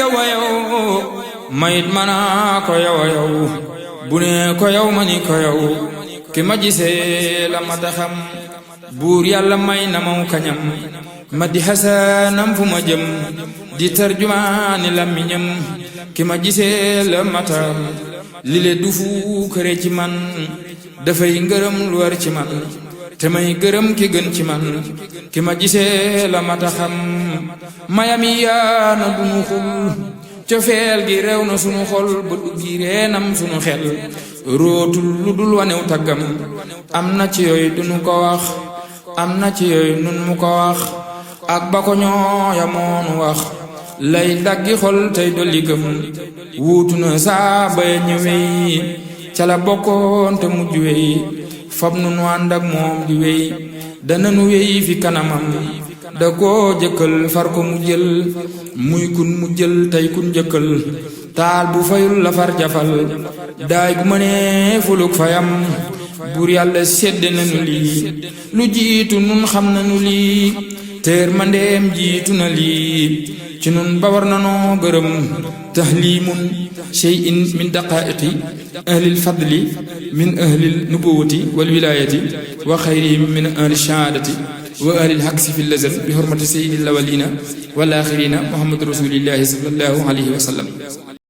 yow a yow mayit mana ko yow a yow bu ne ko yow ma ni ko yow ki ma gisee la mata xam buur yàlla may na maw kañam ma di xasanam fu ma jëm di tarjumaani làmmiñam ki ma gisee la mata li le du fu këre ci man dafay ngërëm lu war ci man te may gërëm ki gën ci man ki ma gisee la mata xam mayami yaana dunu xul cofeel gi rew na sunu xol ba duggi reenam sunu xel rootul lu dul wanew taggam am na ci yooyu dunu ko wax am na ci yooyu nun mu ko wax ak ba ko ñooya moonu wax lay daggi xol tey dolli gëm wuutu na saaba ya ñëwey ca la bokkoon te mujj wey fab nu nu ànd ak moom di wey dana nu wey fi kanamam da koo jëkkal far ko mu jël muy kun mu jël tey kun jëkkal taal bu fayul la far jafal daay gu mënee fuluk fayam buur yàlla sedd nanu lii lu jiitu nun xam nanu lii teer mandeem jiitu na lii ci nun ba war nanoo gërëm tahlimun shay'in min daqaa'iqi ahlil fadli min ahlil nubuwati wal wilayati wa xayrihim min ahli shahaadati wa ahlil haksi fi lazal bi hurmati sayyidil awwalina wal axirina muhammad rasulillahi sallallahu alayhi wa sallam